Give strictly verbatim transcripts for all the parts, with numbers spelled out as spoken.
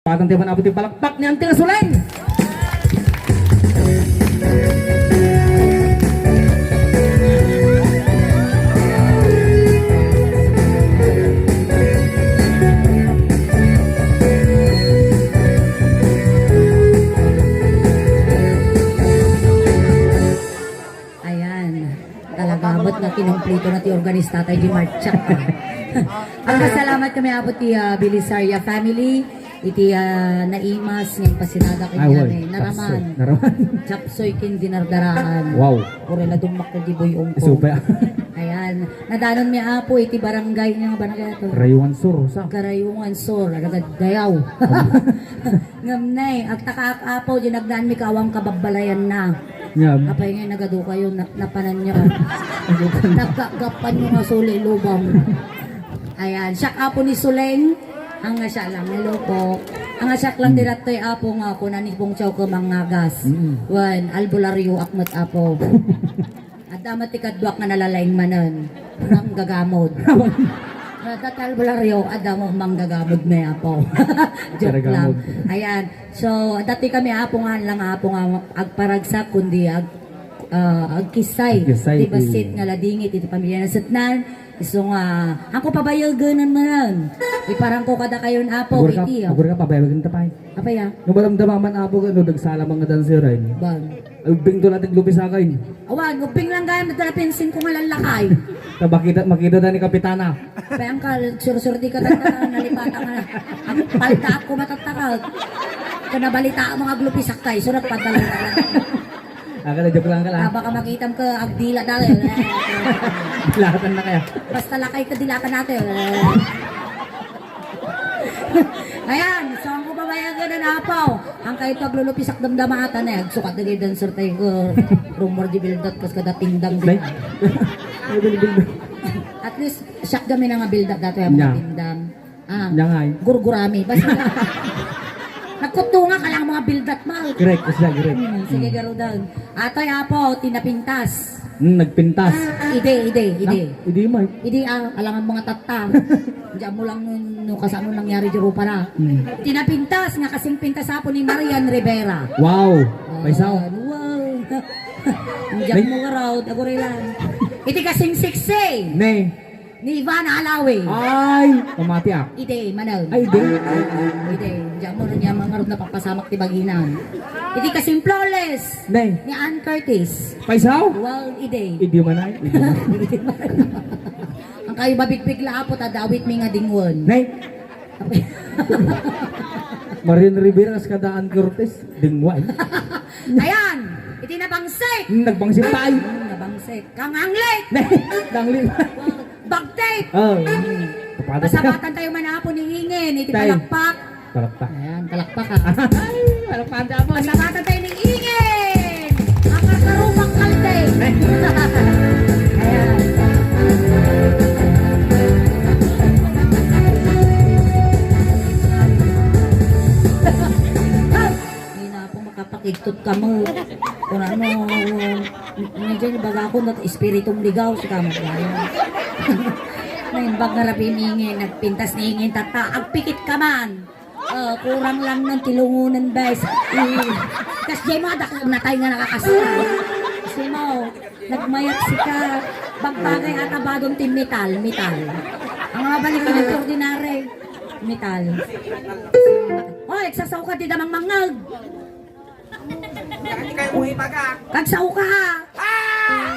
Patang tayo man, Apo, ti palakpak ni Auntie Sulen. Ayan. Talaga met nga kinumplito na ti organista tayo di marcha. Agpasalamat kami, Apo, ti, ah, Belisaria family, iti, ah, naimas nga impasinada. Ay, kaniami. Naraman. Chapsoy. Naraman. Chapsoy ken dinardaraan. Wow. Puro la dummakkel di buy-ong ko. Isu pa. Ayan. Nadanon mi, Apo, iti barangay nga, barangay ato. Rayuan Sur, sa? Karayuan Sur, alagad dayaw. Ngem nay, agtakaak, Apo, di nagdaan mi ka awan kababbalayan na. Ngem. Apay nga nagadu kayo, na-, napanan niya. Nagkagapan niyo nga suli lubang. Ayan, siak, Apo, ni Suleng. Ang nga siya lang, hello po. Ang nga siak lang, mm, dirattoy, Apo, nga ako na ni Pong Chow ko mangagas. Mm. Wen, albularyo ak met, Apo. Adda met ti kaduak nga nalalaing manen. Manggagamod. Adda ti albularyo, adda mo manggagamod, may Apo. Joke lang. Ayan. So, dati kami, Apo, nga lang, Apo, nga agparagsak, kundi ag-, ah, agkissay. Agkissay, ti bassit nga ladingit iti pamilya na setnan. Isu nga, ako pabayaganan manen. Iparangko kada kayon, Apo, iti, ah. Ugur ka, pabayagan ta pay. Apay, ah? No maramdaman, Apo, no dagsala man nga dancer, ay. Bang. Ubbing to lating lupisakay. Awan, ubbing lang gayam, dala pinsin ko nga lalakay. Ta makita, makita na ni Kapitana. Payang ka, sur-sur di ka tayo, nalipatan ka na. Ang palda ako matatakag. Kanabalita mo nga aglupisak kay, surat padala. Agad, joke lang ka lang. Ah, baka makitam ka, agdila dali. Dilatan na kaya. Basta lakay ka, dilatan natin. Ayan, so ang kumabayagan na napaw. Ang kayo paglulupisak damdamatan eh. Agsukat na kayo dancer tayo ko. Rumor di bildat, kas kada pindang. Nay? Ay, bilbil. At least, siak kami na nga bildat dati ang mga pindang. Ah, gurgurami. Basta, nagkutunga ka lang mga bildat, mal. Correct, kasi correct. Hmm, sige, garudan. Atoy, Apo, tinapintas. Hmm, nagpintas. Ide, ide, ide. Ah, ide, Mike. Ide, ah, alangan mga tatta. Diyan mo lang nun, no, kasano nangyari di para. Hmm. Tinapintas nga kasing pintas, Apo, ni Marian Rivera. Wow. Wow. Diyan mo garaw, agurilan. Iti kasing sexy. Ne. Ni Ivana Alawi. Ay, pamati ah. Ide, manen. Ay, ide. Ide, diyan mo rin yan, mga ron napapasamak ti baginan. Ide kasing flawless. Nay. Ni Ann Curtis. Paisaw? Well, ide. Ide man ay. Ide man. Ang kayo mabigbig la, Apo, ta dawit mi nga dingwen. Nay. Marian Rivera, kas kada Ann Curtis, dingwen. Ayan, iti nabangsik. Hmm, nagbangsik tayo. Hmm, nabangsik. Kang anglik. Dangli. Bagtit! Oh. Pasabatan tayo man, Apo, ni Ingin, iti palakpak. Palakpak. Ayan, palakpak, ha. Ay, palakpakan tayo, Apo. Pasabatan tayo ni Ingin! Ang kakarupak kalde! Ayan. Hindi na ako makapakigtot ka mo. Kung ano, medyo baga ako nat espiritung ligaw, si kamot gaya. Naimbag nga rabi ni Ingin, nagpintas ni Ingin, tata, agpikit ka man. Ah, kurang lang ng tilungunan, bes. Eh, kas jay mo, adak natay nga nakakasta. Kasi mo, nagmayat sika. Bagbagay ata badong ti metal, metal. Ang mga balik ng ordinary, metal. Oy, agsasaw ka, di damang mangag. Kagsaw ka, ha? Ah!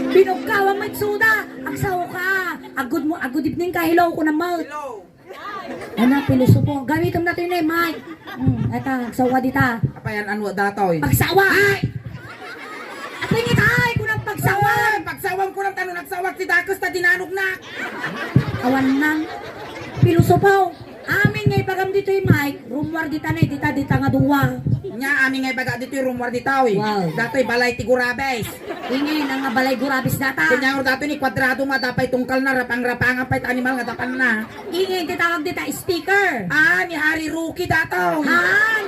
Pinugkawan mo itsuda. Agsaw ka. Agud mo, agud evening ka. Hello, kunam mo. Hello. Ano, pilosopo. Gamitam na to yun eh, Mike. Hmm, eta, agsaw ka dita. Apayan, ano, datoy? Pagsawa! Ay! Apay ni tay, kunam pagsawa! Ay, pagsawan ko lang tano nagsawag ti dakes ta dinanognak. Awan nang. Pilosopo. Amin nga ibagam ditoy, Mike, rummuar dita ne, dita, dita nga dua. Nya, amin nga ibaga ditoy rummuar dita, oy. Wow. Datoy balay ti gurabes. Ingay na nga balay gurabes data. Kanya datoy ni kwadrado nga dapay tungkal na, rapang-rapangan pay ta animal nga dapan na. Ingay ti tawag dita, speaker. Ah, ni Harry Rocky datoy. Haan.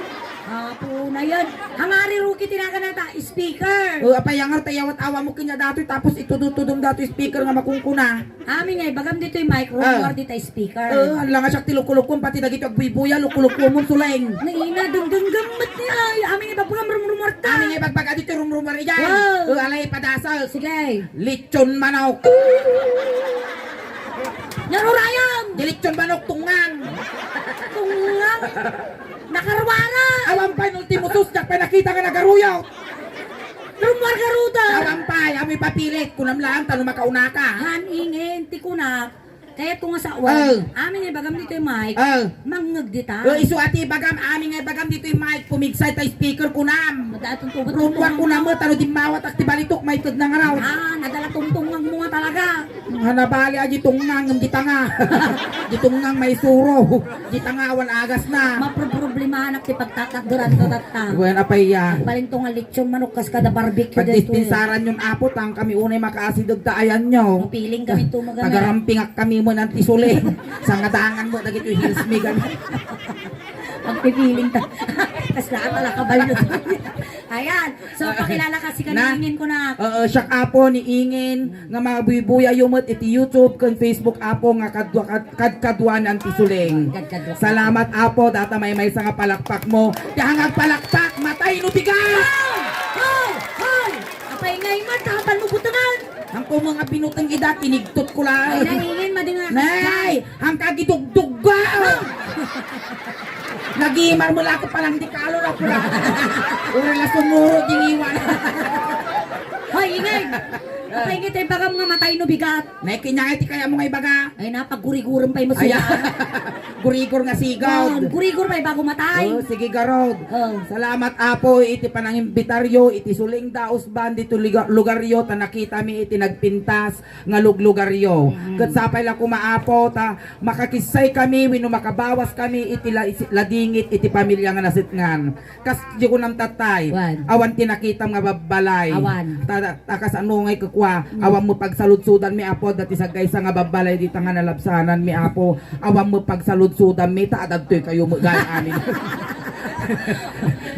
Apo na yan. Hangari ruki tinagan nata, speaker. O, apay, hangar ta iyawat awa mo kanya datoy, tapos itudutudom datoy speaker nga makunkuna. Amin nga ibagam ditoy mic, rumor Ah. dita speaker. Eh, hala nga siak ti lukulukom, pati dagiti agbuybuya, lukulukomon, Suleng. Naina, dengdenggammet ni ay. Amin nga ibagam rumrumor ta. Amin nga ibagbaga ditoy rumrumor idiay. Wow. Eh, alay, padasa. Sige. Lechon manok. Narurayan. Di lechon manok, tungang. Tungang. Nakaruara. Awan pay, no ultimo sus, diak pay nakita nga nagaruyot. Rumor garuda. Awan pay, amoy papilit, kunam laeng, ta no makaunaka. Han, ingen, ti kunak. Kayatko nga sawan. Oh. Amin nga ibagam ditoy mic. Oh. Mangngeg dita. Oh, isu a ti ibagam, amin nga ibagam ditoy mic, pumigsay ta speaker kunam. Madaton to, ba't Rumor kunam? Kunam, ta no dimmawatak ti balitok, maited na nga raw. Ah, nadala tungtungag mo nga talaga. Nga nabali a di tungnang, di tanga. Di tungnang maisuro. Di tanga, awan agasna. Maproproblemahanak ti pagtatakderan ta tatta. Wen, apay ya. Agbalin to nga lechon manok kas kada barbecue daytoy. Pagdispensaran yon, Apo, ta kami unay makaasideg ta ayanyo. Mapiling kami to, magana. Nagarampingak kami mo nan ti Suleng. Sangadangan mo dagiti hills mi gani. Agpipiling ta. Kasla ka pala, kabalyo. Ayan. So, pakilala ka, sika ni Ingen, kunak. Oo, siak, Apo, ni Ingen, nga mabuybuyayo met iti YouTube ken Facebook, Apo, nga kadwa-, kad-, kadkaduanan ti Suleng. Kadkadua. Salamat, Apo, data maymaysa nga palakpak mo. Ti hangag palakpak, matay no bigat! Hoy! Hoy! Apay ngay man, kapan mo butangan? Ang ko mga binutang ida, kinigtot ko lang. Ay, naingin, madinga. Nay! Hangka gidugdugga! Nagimar mo lang ako palang di kalo na pula. Ura na sumuro, dingiwan. Hoy, ingay! Apay nga tayo bagam nga matay no bigat. Nay, kinyangay ti kaya mo nga ibaga. Ay, napagguriguran pa yung Ay, masuka. Gurigor nga sigaw. Oh, gurigor pa yung bago matay. Oh, sige, garod. Oh. Salamat, Apo, iti panangimbitaryo, iti suling daos ban, dito luga-, lugaryo, ta nakita mi iti nagpintas nga luglugaryo. Mm. Ket sapay la koma, Apo, ta makakissay kami wenno makabawas kami iti la-, isi-, ladingit iti pamilya nga nasetngan. Kas di ko namtatay, Wan. Awan ti nakitam nga babbalay. Awan. Ta, ta, ta kas ano ngay kukua, Mm. Awan mo pagsaludsudan mi, Apo, dati sagaysa nga babbalay dita nga nalabsanan mi, Apo. Awan mo pagsaludsudan mi, ta adagtoy kayo mo gayaan.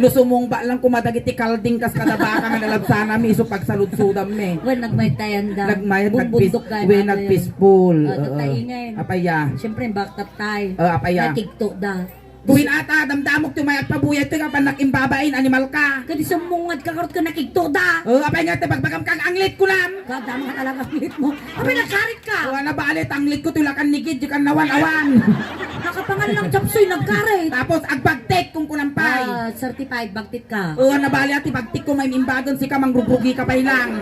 No sumungba lang kumadag iti kalding kas kada baka nga nalabsanan mi, isu pagsaludsudan mi. Well, nagmaytayan da. Nagmayat, Bumbundok nagpis-, ka we, na, nagpispol. Ah, Oo. Tataingan. Apaya. Siyempre, bakit tay? Oh, apaya. Natigto da. Buin ata, damdamok ti mayat pabuyat ti kapan nakimbabain, animal ka. Kadi sumungad ka karot ka nakigto da. Oh, apay nga, ti pagbagam kang anglit ko lang. Kadama ka talaga anglit mo. Apay nagkarit ka. Oh, ano ba, alit, anglit ko, tulakan ni Gid, di ka nawan-awan. Nakapangan lang chapsoy, nagkarit. Tapos, agbagtik kung kunampay. Ah, certified, bagtit ka. Oh, ano ba, alit, ti bagtik ko, may mimbagan, sika, mangrugrugi ka pay lang.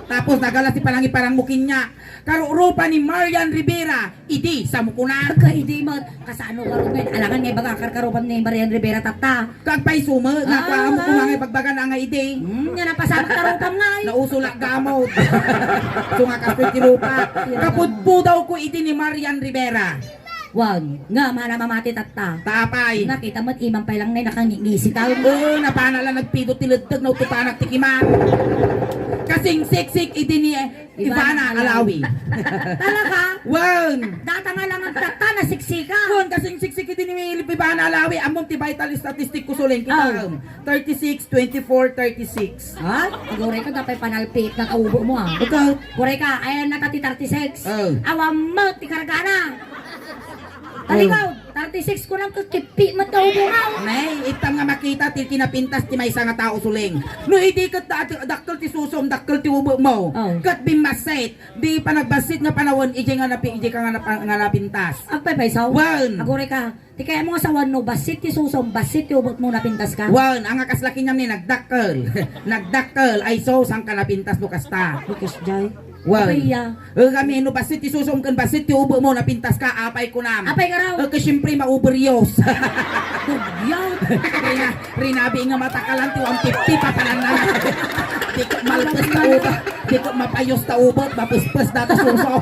Tapos, nagala si palangi parang mukinya. Karurupa ni Marian Rivera, idi, sa mukuna. Ka idi mo, kasano ka rin, alangan nga ibaga karkarupan ni Marian Rivera, tata. Kagpay suma, Ah. Nakuha mo kumangay pagbaga na nga idi. Hmm, nga napasamak karupam nga, eh. Nauso la gamot. So nga kastoy ti rupa. Kapudpudaw ko idi ni Marian Rivera. Wag, nga mana mamati, tata. Tapay. Nakita mo, imam pa lang na nakangingisi ka. Oo, napana lang nagpidot ti leddeg, nautupanak ti kiman. Kasing siksik idi ni Ivana Alawi. Alawi. Talaga? Wen. Data nga lang ang tata na siksika. Wen, kasing siksik idi ni Ivana Alawi. Among ti vital statistic ko, Suleng, kita. Oh. Thirty-six, twenty-four, thirty-six. Ha? Aguray ka, dapat panalpit na kaubo mo, ah. Ikaw? Aguray ka, ayan na tati thirty-six. Oh. Awam mo, ti kargana. Taligaw, thirty-six ko lang, kipi mo daw mo nga. Nay, itam nga makita ti kinapintas ti maysa nga tao, Suleng. No, idi ket da-, dakkel ti susom, dakkel ti ubo mo. Oh. Ket bimmaset, di pa nagbassit nga panawen, idi nga napi-, idi ka nga napa-, nga napintas. Agpaypaysaw? Wen. Aguray ka. Ti kaya mo nga sawan no, bassit ti susom, bassit ti ubot mo, napintas ka? Wen, anga kasla kinyam ni nagdakkel. Nagdakkel, ay so, saan ka napintas no kasta? Lukis jay. Wen. Apay ya. Eh, kami, no, bassit ti susom ken bassit ti ubo mo, napintas ka, apay kunam. Apay ka raw? Eh, ke, siyempre, mauberyos. Dugyaw. Rina-, rinabi nga matakalan ti one fifty, papanan na. Di ko malpes ta ubot, di ko mapayos ta ubot, mapespes data susom.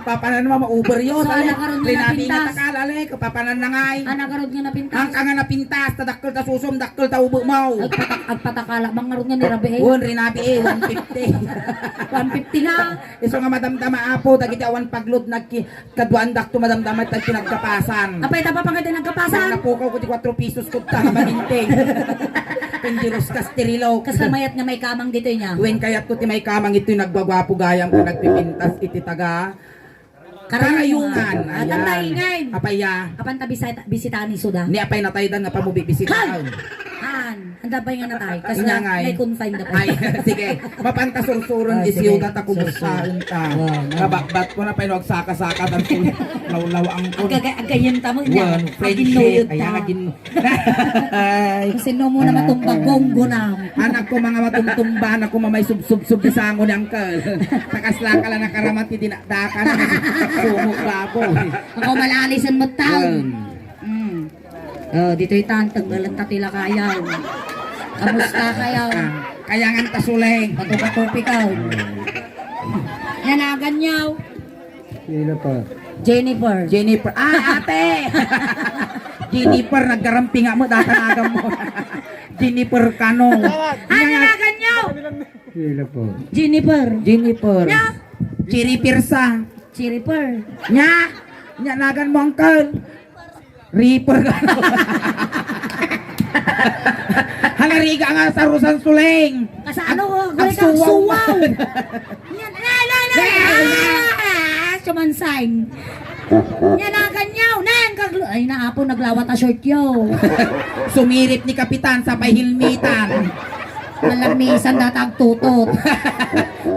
Papanan mo, mauber yo, So, tali. Ala, karon nga Rinabi nga napintas. Takal, ale, kapapanan na ngay. Ana, karon nga napintas. Ang ka nga napintas, ta dakkel ta susum, dakkel ta ube mo. Agpatak-, agpatakala, bang karon nga nirabi, eh. Wen, rinabi, eh, one fifty. One fifty nga. Isu nga madamdama, apo, dagiti awan pagload, nagki-, kaduaan dakto madamdama, ta pinagkapasan. Apay, ta pa pagkati nagkapasan? Napukaw ko ti kuatro pesos ko, ta, maminting. Pindiros kas tirilo. Kas mayat nga may kamang dito niya. Wen, kayat ko ti may kamang ito'y nagwagwapo gayam, kung nagpipintas iti taga Karayungan. Karayungan. Ah, ayan. Tanda ingay. Apay ya? Apan ta bisita, bisita ni Suda. Ni apay nataydan nga pamubibisita. Han! Han! Anda pay nga natay? Kas Inya na, ngay. May confine da pa. Ay, sige. Mapanta sursuron Ah, di sige. Siyuda ta kumusta Sursuro. Unta. Wow, wow. Kabatbat ko na pay no agsaka-saka tan sul-, lawlaw ang kun. Agka-, agkayenta mo niya. Wan, friendship. Aginnuyot Ayan, ta. Agin-, Ay. Sino mo na matumba? Gonggo na. Anak ko, mga matumtumba, anak ko, mamay subsubsub di sango ni Uncle. Takas la ka la nakaramati, dinakdakan. Sumok baboy. Ako malalisan mo taon. Yan. Mm. Oh, dito'y tan, tanggalan ta ti lakayaw. Kamusta kayaw? Ah, kayangan ta suleng. Bato-bato pikaw. Yan, aganyaw. Sino pa? Jennifer. Jennifer. Ah, ate! Jennifer, naggarampi nga mo, datanagan mo. Jennifer Cano. Ano Yan. Nagan niyo? Sino po? Jennifer. Jennifer. Nya? Chiri Pirsa. Chiriper. Nya? Nya, nagan mo, Uncle? Reaper ka. Halariga nga sa Rosan Suleng. Kasano ko? Ag-, Gulay ka, agsuwaw. Suwaw. Yan, na, na, na. Ah! Ah! Sumansay. Yan, naganyaw. Nan, kaglu-, ay, naapo, naglawat a short yo. Sumirip ni Kapitan, sapay hilmitan. Malamisan data agtutot.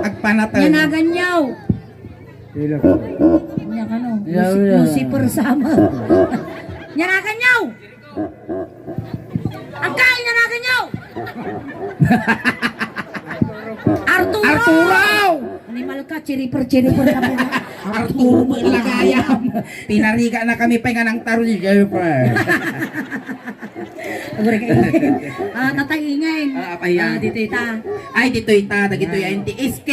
Agpanatay. Yan, naganyaw. Sino po? Yan, ano, Yan, Luci-, yan. Lucifer Sama. Yan, naganyaw. Agkay na naganyo! Arturo! Arturo! Animal ka, chiriper, chiriper na po. Arturo mo ilagayam. Pinariga na kami pa nga nang taro ni Jennifer. Agora kayo. Ah, tataingen. Ah, apay yan. Ah, dito ita. Ay, dito ita. Dagito yan. Ti S K.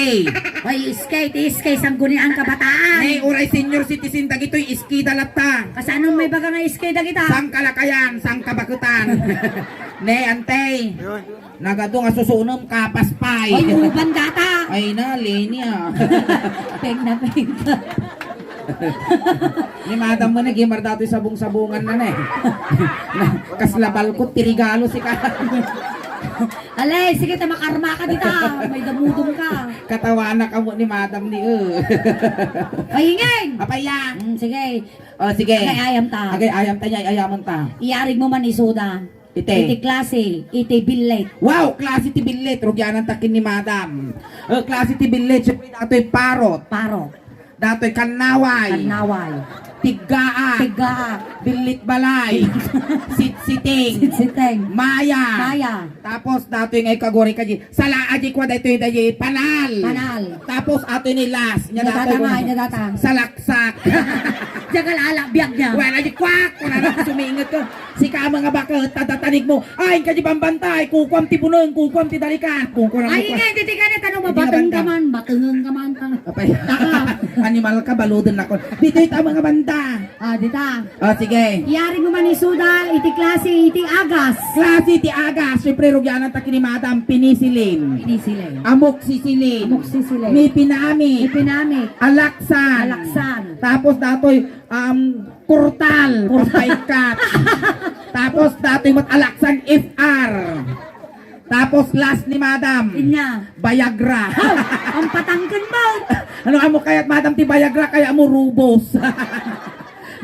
Ay, S K, ti S K, Sangguniang Kabataan. Nay, uray senior citizen, dagitoy S K da latta. Kasano may baga nga S K dagita? Sangkalakayan, sangkabaketan. Ne, ante. Yun. Nagadu nga susunom, kapas pay. Ay, uban data. Ay na, Leni, ah. Peng na peng. Ni madam mo na, gimar datoy sabong-sabongan na, ne. Kasla balkot, ti regalo, sika. Alay, sige, ta makarma ka dita. May damudong ka. Katawana ka mo ni madam ni, eh. Ay, ingay! Apaya! Mm, sige. Oh, sige. Agay ayam ta. Agay ayam ta niya, ay ayaman ta. Iyarig mo man isuda. Ite. Iti klase, iti billet. Wow, klase ti billet. Rugianan ta ken ni madam. Eh, klase ti billet, siyempre, datoy parot. Parot. Datoy kannaway. Kannaway. Tiggaak. Tiggaak. Billit balay. Sitsiting. Sitsiting. Maya. Maya. Tapos datoy nga ikaguri ka di. Sala aji kwa daytoy dayi panal. Panal. Tapos ato ni las. Nya Nya datoy data nga, nya data. Salaksak. Diya ka lala, biyag niya. Wala di kwak. Wala na ko sumingot ko. Sika mga baket, tadatanig mo. Ay, kadi bambantay, kukuam ti buneng, kukuam ti dalikan, kukuam Ay, ti ingay, diti ka na, tanong mo, Hindi nga bateng banda. Ka man, bateng ka man, tang-, Apay. Taka. Animal ka, baluden ako. Dito ita mga banda. Ah, dita. Ah, sige. Iyari mo man isuda, iti klase, iti agas. Klase iti agas. Siyempre, rugianan ta kini madam, penicillin. Penicillin. Amoxicillin. Amoxicillin. Mipinamik. Mipinamik. Alaksan. Alaksan. Tapos datoy, um, Kurtal, Kurtal. Pampaikat. Tapos, datoy met alaksan F R. Tapos, last ni madam, Inya. Viagra. Ay, ang patangken mo. Ano amo kayat, madam, ti Viagra? Kaya mo rubos.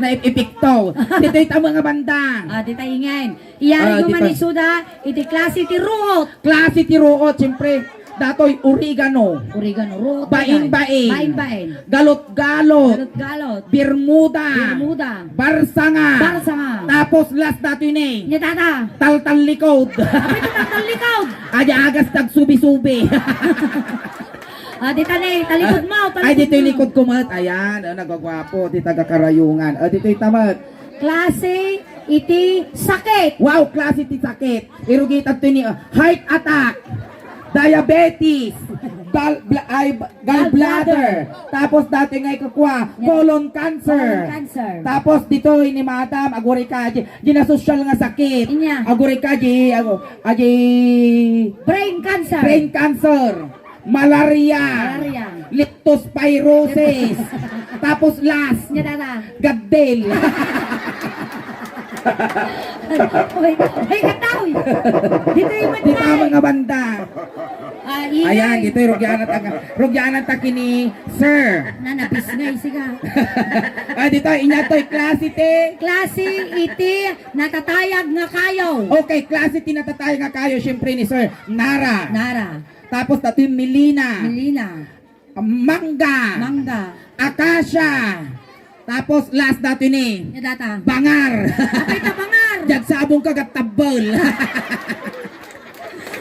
Na epekto. Dito ita mga banda. Ah, dita ingen. Iyari Ah, mo dita. Man isuda, iti klase ti ruot. Klase ti ruot, siyempre. Datoy oregano. Oregano, ruot. Baing-baing. Baing-baing. Galot-galot. Galot-galot. Bermuda. Bermuda. Barsanga. Barsanga. Tapos last datoy ni. Nya tata. Taltallikod. Apay ti taltallikod? Aja agas tagsubi-subi. Ah, dita ni, talikod mo, Ay, talikod dito'y mo. Likod ko, mat. Ayan, oh, nagwagwapo, ti taga Karayungan. Oh, dito'y tamat. Klase iti sakit. Wow, klase ti sakit. Irugitan to ni, uh, heart attack. Diabetes, bal-, bla-, ay, ba-, gallbladder. Gallbladder. Tapos datoy nga ikakua, Yeah. colon cancer. Colon cancer. Tapos ditoy ni Madam, agurika, di, di na sosyal nga sakit. Inya. Agurika, di, agu-, adi, Brain cancer. brain cancer, malaria, Malaria. leptospirosis. Tapos last, Nya dada. gaddel. Uy, uy, kataw! Dito yung Di mata, tama eh. nga banda. Ah, Ayan, ingay. Dito, rugyanan ta, rugyanan ta kini, sir. Na, nabisngay, siga. Ah, dito, inya to'y klase ti. Klase iti natatayag nga kayo. Okay, klase ti natatayag nga kayo, siyempre ni Sir Nara. Nara. Tapos, dato'y Melina. Melina. Mangga. Mangga. Acacia. Tapos last datoy ni Nya data. Bangar. Apay ta bangar? Diag sabong ka gat tabbel.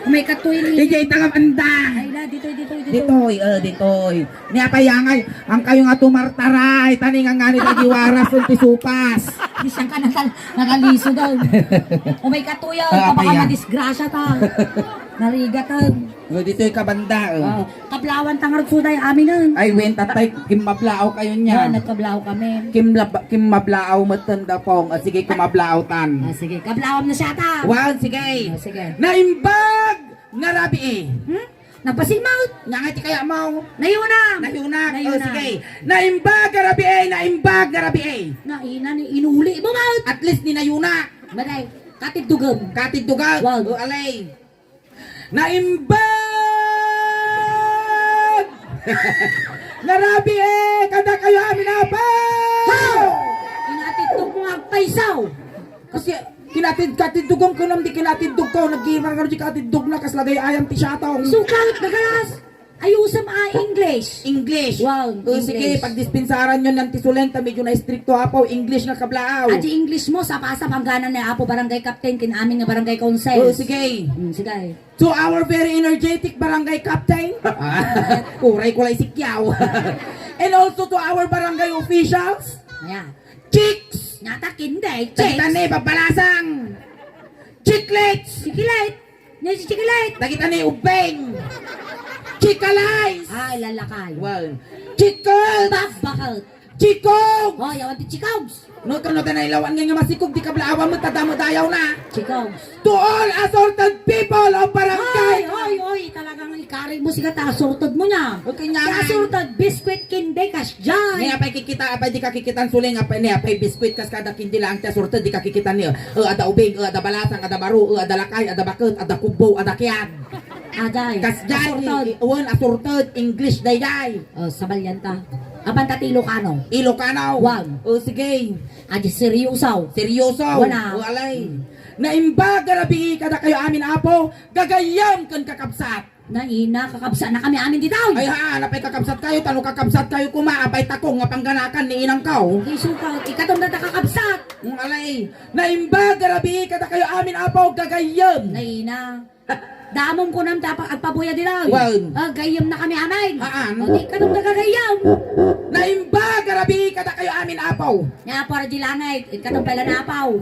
May katuy ni. Ijay tangam andang. Ay la, ditoy, ditoy, ditoy. Ditoy, eh, ditoy. Ni apay angay, ang kayo nga tumartaray, tani nga ngani dagi waras, ti supas. Di siya ka nakal-, nakaliso daw. O may katuy, ah, Ah, baka apay, ah. madisgrasya ta. Narigatan. O, ditoy ka banda, eh. Ah. Kablawan ta ngarud suday aminen. Ay, wen, tatay, kimmablaaw kayo niya. Ah, nagkablaaw kami. Kimlab-, kimmablaaw metten da pong. Ah, sige, kumablaawtan. Ah, sige, kablaawan na siya ta. Wan, sige. Ah, sige. Naimbag nga rabii. Hmm? Napasimot. Nga nga ti kaya mo? Nayuna. Nayuna. Oh, Nayuna. Sige. Naimbag nga rabii, naimbag nga rabii. Naina ni inuli mo, Maut. At least ni nayuna. Maday. Katiddugan. Katiddugan. Wow. Oh, alay. Naimbag! Nga rabii, eh, kada kayo amin apo! Wow! Inatidtog mo nga agpaysaw. Kasi kinatid-, katiddogom ko nam di kinatiddog ko, naggirar nga di katiddog na, kas lagay ayam ti siyatong. Sukat, nagalas! Ayusem a English. English. Wow, O, sige, English. Pagdispensaran yon nan ti suleng ta medyo na-estrikto apo, English nga kablaaw. Adi English mo, sa pasa pangganan ni Apo Barangay Captain, kin amin nga Barangay Council. O, sige. Mm, sige. To our very energetic Barangay Captain. Ah, uray ko lang isikyaw. And also to our barangay officials. Yeah. Chicks. Natakin day, Dagita chicks. ni, babalasang. Chicklets. Chiclet. Ni si Chiclet. Dagita ni ubeng. Chikalays. Ay, lalakay. Wow. Chickles. Babakal. Chikog. Oh, yawan ti chikogs. No, kano da nailawan nga nga masikog, di kablaawan mo, tadamo dayaw na. Chikogs. To all assorted people of barangay. Oy, oy, oy, talagang ikari mo, siga ta assorted mo niya. Okay nga Ti nga. assorted, biscuit, candy, kasdiay. Ni apay kikita, apay di kakikitan suling, apay ni, apay biscuit, kas kada candy lang ti assorted, di kakikitan niya. O, ada ubing, o, ada balasang, ada baro, o, ada lakay, ada baket, ada kubo, ada kiyan. Aday. Kasdiay, Assorted. i-, wen, assorted, English, dayday. O, sabalian ta. Apan ta ti Ilocano. Ilocano. Wan. O, sige. Adi seryoso. Seryoso. Wala. O, alay. Hmm. Naimbag nga rabii kada kayo amin, Apo, gagayyem ken kakabsat. Naina, kakabsat na kami amin ditoy. Ay, ha, napay kakabsat kayo, tano kakabsat kayo kuma, apay takong nga pangganakan ni inang kaw. Isu ka, ikatom na ta kakabsat. Ang alay. Naimbag nga rabii kada kayo amin, Apo, gagayyem. Naina. Damom kunam ta pa-, agpabuya ditoy. Wan. Ah, gayyem na kami amin. Haan. O, di, katom na gagayyem. Naimbag nga rabii kada kayo amin, Apo. Ni Apo, di langit, ikatom pala na Apo.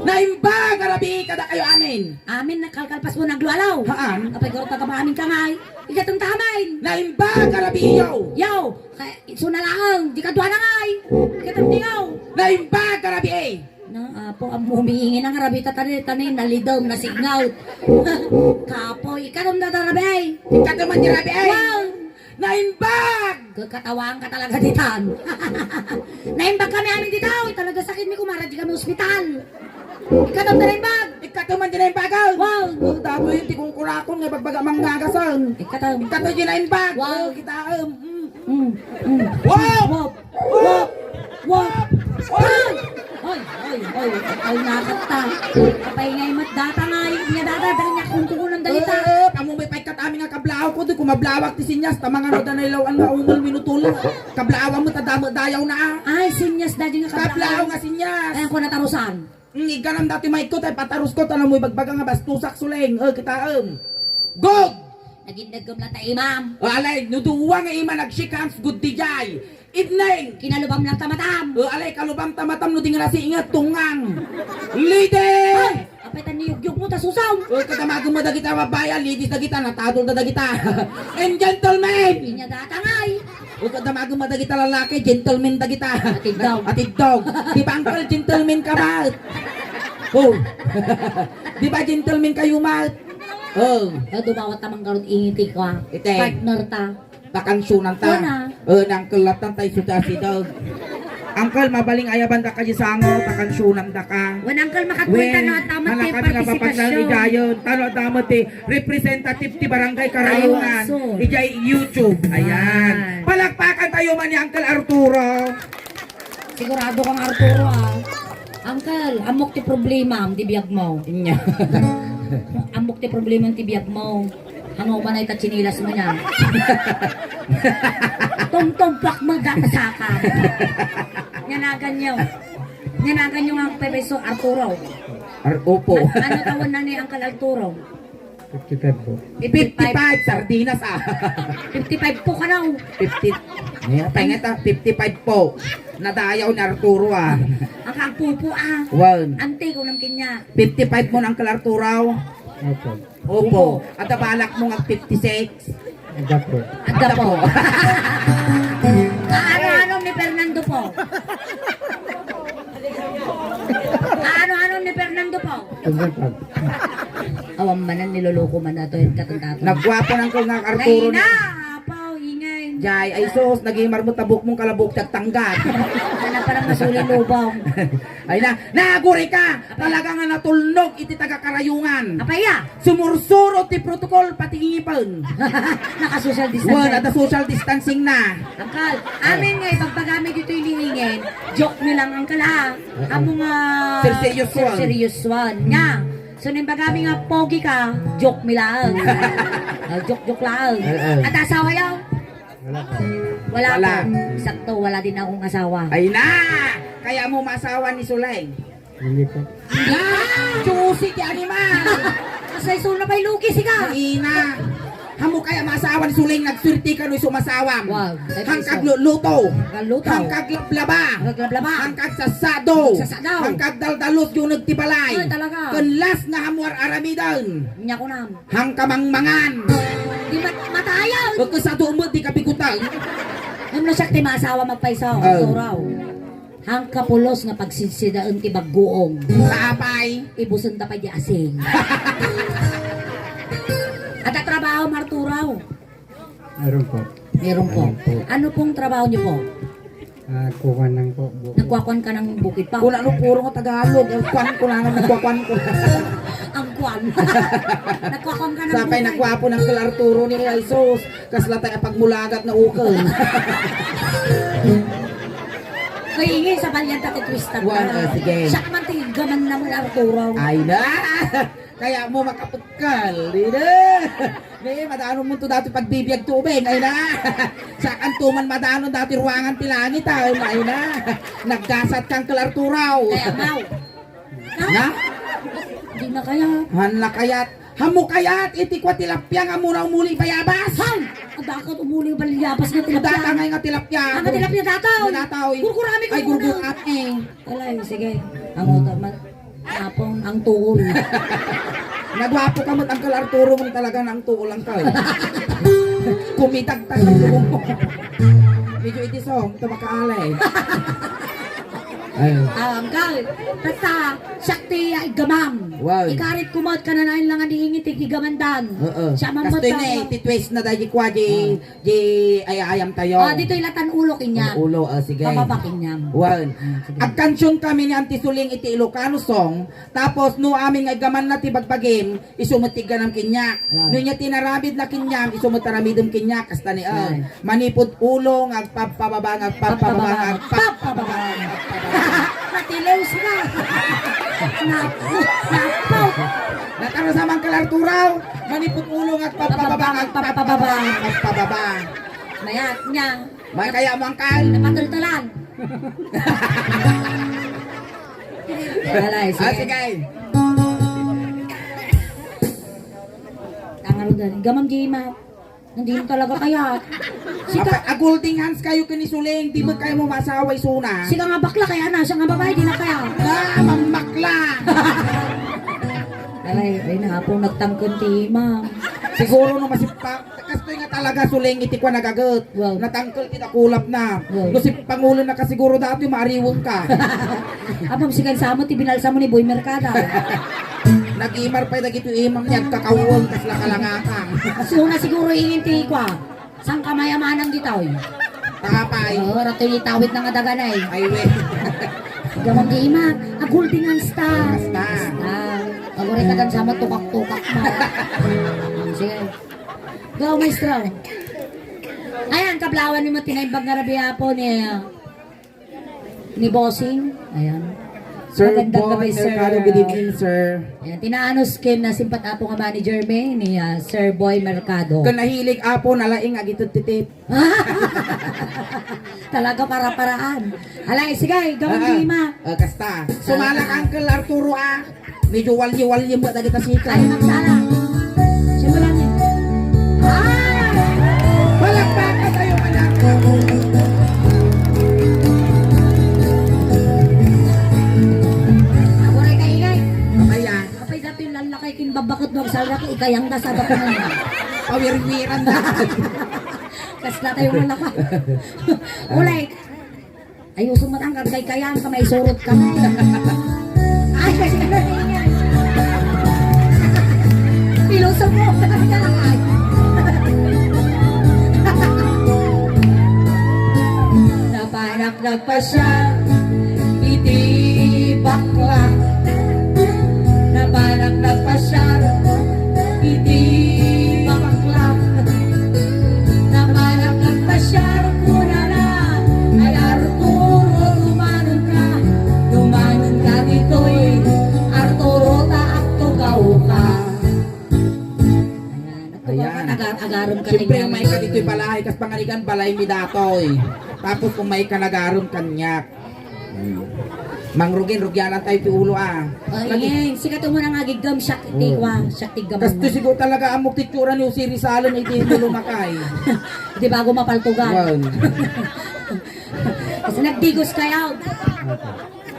Naimbag nga rabii kada kayo amin. Amin, nakalkalpas mo, naglualaw. Haan. Apay, garo taga amin ka ngay. Ikatom ta amin. Naimbag nga rabii, yo. Yo, kay, sunalaang, di ka duwa na ngay. Ikatom ti yo. Naimbag nga rabii. Na, Apo, ammo, umiingi na nga rabii ta tani, tani, nalidem, nasingaw. Kapoy, ikatom na ta rabii. Ikatom man ti rabii. Wow. Naimbag! Kagkatawaan ka talaga ditan. Naimbag kami amin ditoy. Talaga sakit mi, kumara, di kami ospital. Ikatom na naimbag. Ikatom man di naimbag, ah. Wow. Datoy ti kungkurakon nga bagbaga mangngagasan. Ikatom. Ikatom di naimbag. Wow. Kita, um, mm. Mm, mm. Wow! Wow! Wow! Wow! Hoy! Hoy! Hoy! Hoy! Ay, nakata. Apay ngay met data ngay. Nya data, data nya kungkukunan dalita. Eh, eh, pamumay pay kat amin nga kablaaw ko, di ko mablawak ti sinyas, ta mangano da nailawan nga umul minutulo. Kablaawan mo, ta damo dayaw na, ah. Ay, sinyas da di nga kablaaw. Kablaaw nga sinyas. Ayan ko natarusan. Mm, iganam dati maikko, tay patarus ko, tanam mo ibagbaga nga bastusak, suleng. Eh, kita, em. Good! Nagindagam lang ta, imam. O, alay, no duwa nga ima nag-shake hands, good di jay. Evening! Kinalubam lang ta matam. O, alay, kalubam ta matam, no di nga nasiingat, tungang. Lady! Ay! Pay ta niyugyog mo, ta susaw. O, kadamagen mo dagita babayi, ladies dagita, natadol da dagita. And gentlemen! Inya datangay. O, kadamagen mo dagita lalaki, gentlemen dagita. Atiddog. Atiddog. Di ba, uncle, gentleman ka ba? O. Di ba, gentleman kayo, mat? O. Ay, dumawat naman karon, ingiti ka. Ite. Partner ta. Takansyonanta. Kuna. Eh, ni Uncle Latan tayo suda si Dog. Uncle, mabaling ayaban da ka di sango, takansyonanda ka. Wen, Uncle, makatwenta na at tama ti partisipasyon. Idayon, tano tama ti representative ti Barangay Karayungan. Ayun, so. Ijay YouTube. Ayan. Ayan. Palakpakan tayo man ni Uncle Arturo. Sigurado kang Arturo, ah. Uncle, ammok ti problema, ti biag mo. Inya. Ammok ti problema ti biag mo. Hango man ay tatsinilas mo niya. Tumtumpak mo, gapasaka. Nyanagan niyo. Nyanagan niyo nga ang pepeso, Arturo. Ar-, opo. An-, ano taon na ni Uncle Arturo? Fifty-five po. Fifty-five. Fifty-five, sardinas, ah. Fifty-five po ka na, oh. Fifty. Ngayon, pengen ta, fifty-five po. Nadayaw ni Arturo, ah. Ang kagpupo, ah. Wan. Ante, kunam kanya. Fifty-five mo ng Uncle Arturo? Opo. Opo. At balak mo nga fifty-six? Adda po. Adda po. Ano-ano ni Fernando po? Ano-ano ni Fernando po? Adda po. Awan manan, niloloko man nato yung katang-katang. Nagwapo ng ko nga Arturo. Ay na, apaw, ingay. Jay, ay sus, naging marmot tabok mong kalabok, tiyagtanggat. Sana parang masuli lubong. Ay na, naguri ka! Apay. Talaga nga natulnog iti taga-Karayungan. Apay, ya? Sumursuro ti protocol pati ngipen. Naka-social distancing. Wan, ada social distancing na. Uncle, amin nga ipagbagami dito iniingen. Joke mi lang, Uncle, ha? Oo. Amo nga serseryoso. Serseryoso nga. So, nimbagami nga pogi ka, joke mi lang. Ah, joke-joke lang. Oo. At asawa yaw? Wala po. Wala po. Wala. Sakto, wala din akong asawa. Ay na! Kaya mo masawa ni Suleng? Hindi po. Ah! Juicy ti animal! Asay, so na pa'y lugi, siga! Ay na! Hamo kaya masawa ni Suleng, nagswerte ka no isu masawam. Wow. Hangkag luluto. Hangkag luto. Hangkag lablaba. Hangkag lablaba. Hangkag sasado. Sasado. Hangkag daldalos, yun nagtibalay. Ay, talaga. Ken last nga hamo ar-aramidan. Nya ko na. Hangkamangmangan. Di mat-, matayaw. Pagkasado mo, di ka bigutan. Ano siya, ti maasawa magpaisaw, oh. Turaw. Hangkapulos nga pagsidsidaen ti bagguong. Apay. Ibusen ta pa di asing. Ada trabaho, Arturo? Meron po. Meron po. Meron po. Ano pong trabaho niyo po? Ah, kukuan lang po, bukid. Nagkukuan ka ng bukid pa? Kuna no puro nga Tagalog. Ang kuan ko na, nagkukuan ko na. Ang kuan. Nagkukuan ka ng bukid. Sapay nagkuapo ng Uncle Arturo ni Jesus. Kasla tayo pagmulagat na ukol. Kaya ingay sa balyan ta ti twista. Wan, ah, sige. Siya man ti gaman ng Arturo. Ay na! Kaya mo makapagkal, di na? May, madanon mo to dati pagbibiag tubig, ay na. Saan to man madanon dati ruangan ti langit, ay na, ay na. Naggasat kang Uncle Arturo. Kaya mau. Na? Di na kaya. Han na kayat. Hamo kayat, iti kwa tilapia nga muna umuli bayabas. Han! Adakot umuli bayabas nga tilapia. Datangay nga tilapia. Ang tilapia dataw. Dataw. Gurgurami ko. Ay, muna. Gurgurami. Alay, sige. Ang utak man. Apong ang tuol. Nagwapo ka met, Uncle Arturo, kung talaga na ang tuol, Uncle. Kumidag ta sa lubong mo. Medyo iti song, ito makaalay. Ay. Ah, Uncle, basta, siak ti, ah, igamam. Wow. Ikarit kumat kananain lang ang diingit, igamam dan. Oo. Siya man. Kastoy met, na, ah, iti twist na dahil kwa di, ah. Di ay-ayam tayo. Ah, ditoy latan ulo kanya. Ulo, ah, sige. Pababa kanya. Wan. Ah, sige. Agkansion kami ni Auntie Suling iti Ilocano song, tapos no amin nga igaman na ti bagbagim, isu met ti ganam kanya. Ah. No niya tinaramid na kanyam, isu met taramidem kanya, kasta ni, ah, manipud ulo nga agpabpababa, nga agpabpababa, nga agpabpababa, nga agpabpababa. Matilaw sila. Napu-, napu-. Nataro sa Uncle Arturo. Manipud ulo nga agpababa, agpababa, agpababa. Mayat niya. May kaya mo, Uncle? Napatultulan. Alay, ah, sige. Sige. Tangarugan. Gamam di ma. Hindi mo talaga kaya. Sika. Apa, a golden hands kayo kini Suling, di ba kayo mo masawa isuna? Sika nga bakla kaya na, siya nga babae, di na kaya. Ah, mambakla. Ay, ay, naapong nagtangken ti ima. Siguro no masippa-, kastoy nga talaga suling iti kua nagaget. Wow. Natangkel ti nakulap na. Wow. No sippangulo na ka siguro dati, maariweng ka. Apam, sigan samo ti binalsamo ni Boy Mercado. Nagimar pay dagiti imam ni agkakaweng kasla kalangakang. So, na siguro ingin ti kua. Saan ka mayamanan ditoy? Tapay. Oo, rato yung itawid na nga daganay. Ay, we. Gamang di ima, a golden hands ta. Basta. Basta. Agore ka dan sama tukak-tukak mo. Sige. Go, maestro. Ayan, kablawan ni mo tinaimbag nga rabi apo ni, ah, ni Bossing. Ayan. Sir Magandang Boy gabi, sir. Mercado, good evening, sir. Ayan, tinaanus ken na simpat apo nga manager mi ni, ah, Sir Boy Mercado. Ken nahilig apo nalaing agitud ti tip. Talaga para-paraan. Alay, sige, gawin Ah, di ma. Ah, kasta. Sumala ka, Uncle Arturo, ah. Medyo walye-walye mo dagita sika. Ay, magsala. Simulan niyo. Ah! Palakpakan tayo, anak. Ako rin kaingay. Kaya, Apay, dati yung lalakay kin babakot mo, salda ko, ikayang da, sadak mo. Pawirwiran na. Kasla tayo malaka. Ulit. Ayusin mo ang kargay kayang ka, may surot ka na. Ay, kasi ka na ingay. Pilosopo ka na, ay. Napanak nagpasyar iti bakla. Napanak nagpasyar iti bakla. Napanak nagpasyar kunana, ay Arturo, tumanonka. Tumanonka ditoy, Arturo, ta agtugawka. Ayan. Ayan. Agar-, agarem ka. Siyempre, kanya. Umay ka ditoy balay, kas panganigan balay mi datoy. Tapos umay ka nagarem kaniak. Hmm. Mangrugin, rugyanan tayo ti ulo, ah. Ay, lagi. Sige, tumo na nga giggam, siak ti Oh. Kwa, siak ti gam. Kasto siguro talaga amok ti tsura ni Jose Rizal, iti mo lumakay. Di bago mapaltugan. Wow. Kasi nagdigos kayo.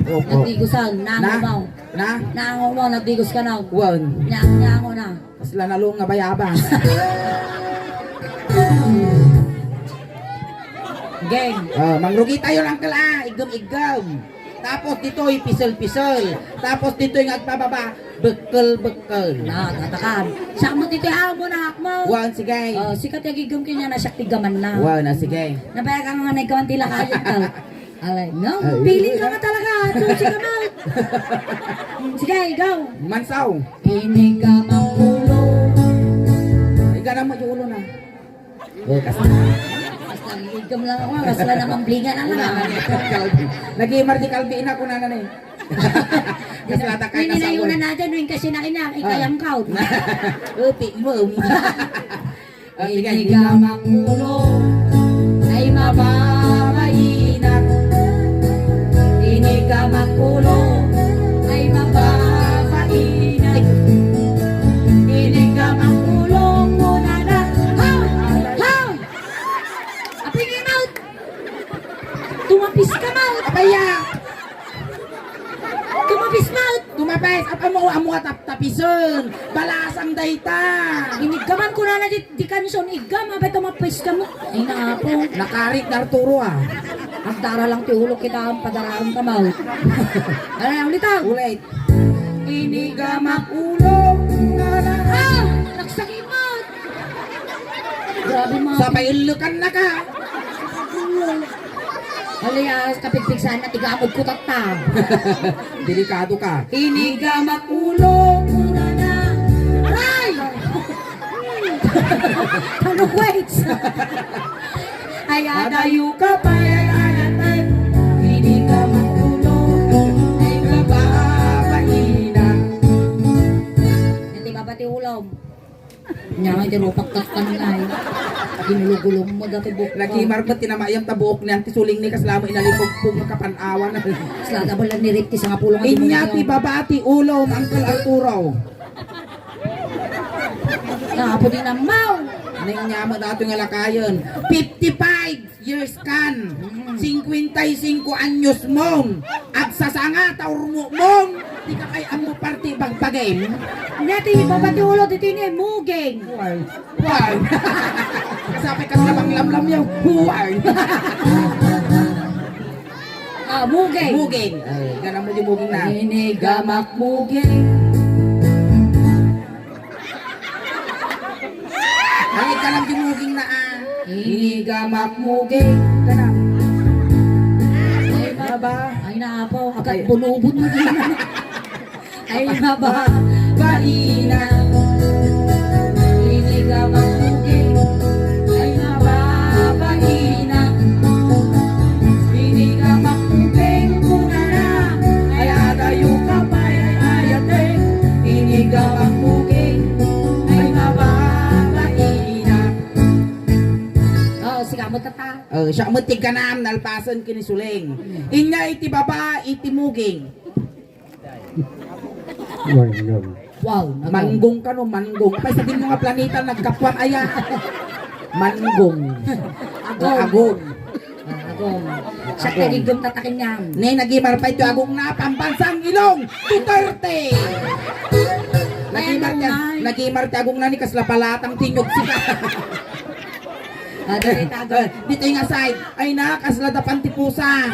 Opo. Nagdigosan, nango Na? mo. Na? Nango mo, nagdigos ka na. Wow. Nya-, nyango na. Kasla nalung nga bayabas. Geng. Oh, mangrugi tayo, Uncle, ah. Iggem-iggem. Tapos ditoy, pisel-pisel. Tapos ditoy nga agpababa, bekkel-bekkel. Na, tatakan. Siak mo ditoy, ah, mo na, mo. Wan, sige. Oh, sikat yung iggem kanya na siak tigaman na. Wan, na, sige. Nabayagan nga na ikaw ang tila kayo, ikaw. Alay, no? Ay, feeling ka nga talaga, Chuchi ka mo. Sige, go. Mansaw. Ini ka mapulo. Ika na mo, ulo na. Oh, kas- Basta, igam lang ako, basta naman blingan na lang. Nag-imar di kalbi na, kunana na eh. Kas lata kay Ini na kasawa. Yun na natin, yung kasi na kanya, ikayang count. Uti mo. Oh, sige, Ini sige. Ka makulo ay mababainak. Ini ka makulo ay mababainak. Ini ka makulo muna na. Haw! Haw! Apoy nga maut! Tumapis ka, maut! Apaya! Tumapis, maut! Tumapis! At amo, amo at taptapison! Balasang dayta! Iniggaman ko na na di, di kanson, iggam, abay tumapis ka mo. Ay, naapo. Nakarit na Arturo, ah. Agdara lang ti ulo kita ang padaraan ka, maut. Ano na, ulit, ah? Ulit. Inigam ang ulo, na, na. Ah! Nagsakit, maut! Grabe, maut. Sa paillukan na ka. Alias, kapigpigsan na tigamod ko tatta. Delikado ka. Iniga makulo, mura na. Aray! Ano, wait? Ay, adayo ka pa, ay, ay, ay, ay. Iniga makulo, ay, kababaina. Hindi ba pati ulam? Nya nga, di rupak takpan nga eh. Ginulugulong mo dati buhok ko. Nagimar met ti namayam ta buhok niyan, ti suling ni kasla mo inalipugpog nga kapan-awan. Kasla ta bala ni Rick ti sangapulo nga Inya demonyo. Ti baba ti ulo, Uncle Arturo. Ah, pwede na, maw! Neng, nia met datoy nga lakayen. Fifty-five years kan. Mm. Cincuenta y cinco anyos mon. Agsasanga ta urmo mon. Di ka pay ammo parti bagbagim. Nia ti baba ti ulo, ditoy ni muging. Huway. Huway. Sapay kas labang lamlam yaw. Huway. Ah, muging. Muging. Ay, ganun mo di muging na. Inigamak muging. Ay, kalam di muging na, ah. Inigamak muging. Kana. Ay, baba. Ay, naapaw. Agkat bunubon mo din. Ay, mababaina. Inigamak muging. Ay, mababaina. Inigamak muging, kunana. Ay, adayo ka pay, ay, ayate. Inigamak muging. Ay, mababaina. Oh, siya met, tata. Oh, siya met ti ganam, nalpasen ken ni Suleng. Inya iti baba, iti muging. Manggong. Wow, manggong. Manggong kano, manggong. Apay, sadino nga planeta nagkapuan aya? Manggong. Agong. Agong. Ah, agong. Siya agong. Nagigum tatakin yan. Ne, nagimar pay ti agongna, pambansang Ilong, Duterte. Nagimar ti, nagimar ti agongna ni kasla palatang tinyog sika. Ah, dali, tago. Eh, ditoy nga side. Ay na, kasla dapan ti pusa.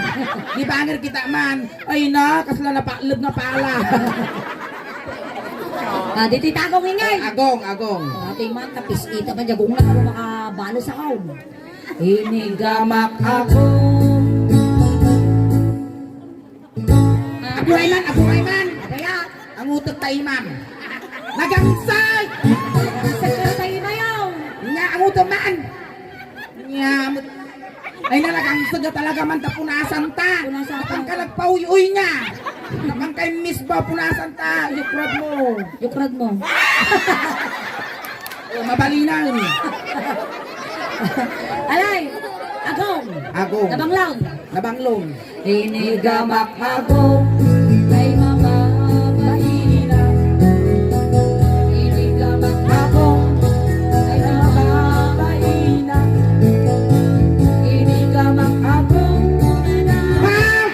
Di banger kita man. Ay na, kasla napakleb nga pala. Ah, ditoy tagong ingay. Agong, agong. Ati man, tapis ita man, jagong na, ano makabalo sa kaon? Inigamak ako. Aburay man, aburay man. Kaya, ang utot ta imam. Nagangsay! Sakit tayo na yun. Nga, ang utot man. Nga, mut-, ay, nalagangsag na talaga man ta punasan ta. Punasan ta. Napang ka nagpauy-uy niya. Napang kay Miss ba punasan ta. Yukrad mo. Yukrad mo. Oh, mabalinan. Alay, agong. Agong. Nabanglong. Nabanglong. Inigamak agong, ay mababaina. Inigamak agong, ay mababaina. Inigamak agong, na. Ah!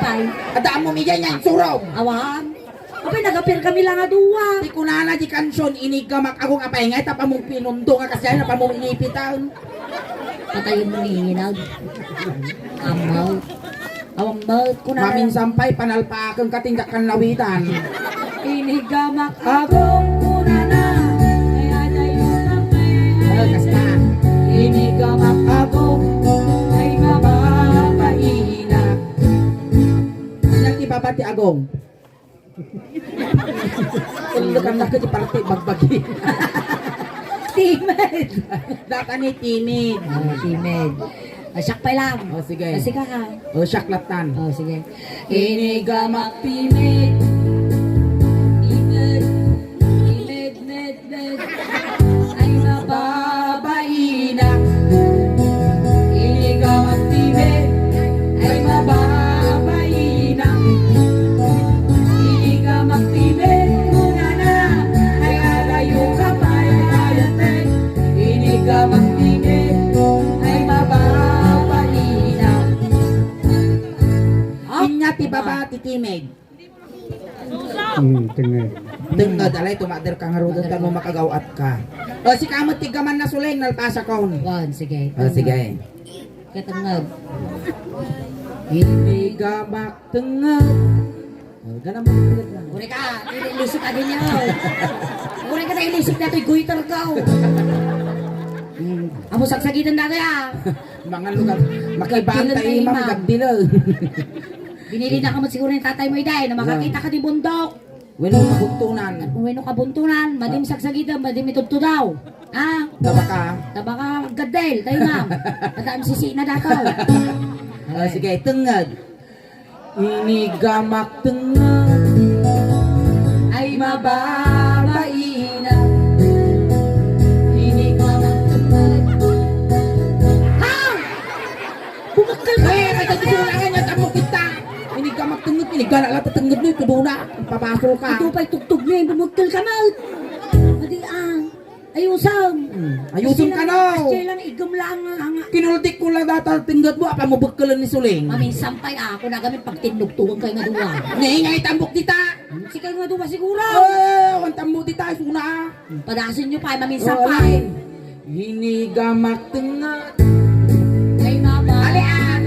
Abay. Adda mo, Miguel, nga insurong. Awan. Apay, nagapir kami lang a dua. Ti kunana di kansion, inigamak agong apay nga, tapamong pinundo nga kasi ay napamong inipitan. Patayon mo ni Inag. Amaw. Awan mo, kunana. Maminsan pa'y panalpaken ka, tindak kan nawitan. Inigamak agong kunana. Ay, adayo ka, ay, ay, kasta. Inigamak agong. Ay, mababaina. Nagibaba ti agong. Ulo ka na ka di parte bagbagi. Timid. Data ni timid. Ah, timid. Ah, siak pa lang. Oh, sige. Ah, sige ka. Oh, siak latan. Oh, sige. Inigamak timid. Timid. Timid, med, med. Ay, mababaina. Inigamak timid. Ay, mababaina. Inigamak timid. Kunana. Ay, adayo ka pay, ay, ayate. Inigamak timid. Ay, mababaina. Inya ti baba ti timid. Hmm, tenged. Tenged, alay, tumader ka ngaruden, tano makagaw-at ka. O, sika met ti gaman na Suleng, nalpasakon. Wan, sige. O, sige. Katenged. Hindi gamak tenged. O, ganun mo tenged na. Uri ka, ilisip ka din yun. Uri ka na ilisip na ito'y goiter ka, o. Hmm. Amo sagsagiten na kaya. Mga lugar, makibantay, Gaddil na imam, imam. Gaddil. Binili na ka mo siguro ni tatay mo, iday, na makakita ka di bundok. Wenno kabuntonan. Wenno kabuntonan, madim sagsagida, madim itudtudaw. Ah? Tabaka. Tabaka, gaddel, tayo, ma'am. Pataam sisi na dato. Ah, sige, tenged. Inigamak tenged. Ay, mababaina. Inigamak tenged. Ha? Bumakal ka! Eh, ay, kasi kulangan niya, tapos kita. Inigamak Tengnged ni, gana la ta tengnged ni, tudona. Papasolka. Ito pa'y tugtog ni, bumutol ka, Mal. Madi, ah. Ayusam. Hmm, ayusam ka, no? Kasi lang, igam lang nga, nga. Kinultik ko lang data, tengnged mo, apa mo bekkelen ni Suling? Maminsan pa'y ako na kami pagtinugtugan kayo nga duwa. Ngayon nga itambok dita. Sika nga duwa siguro. Oh, ang tambok dita, isuna. Padasin nyo pa, maminsan Oh, pa. Alin? Inigamak tengnged. Ay, mama. Alian.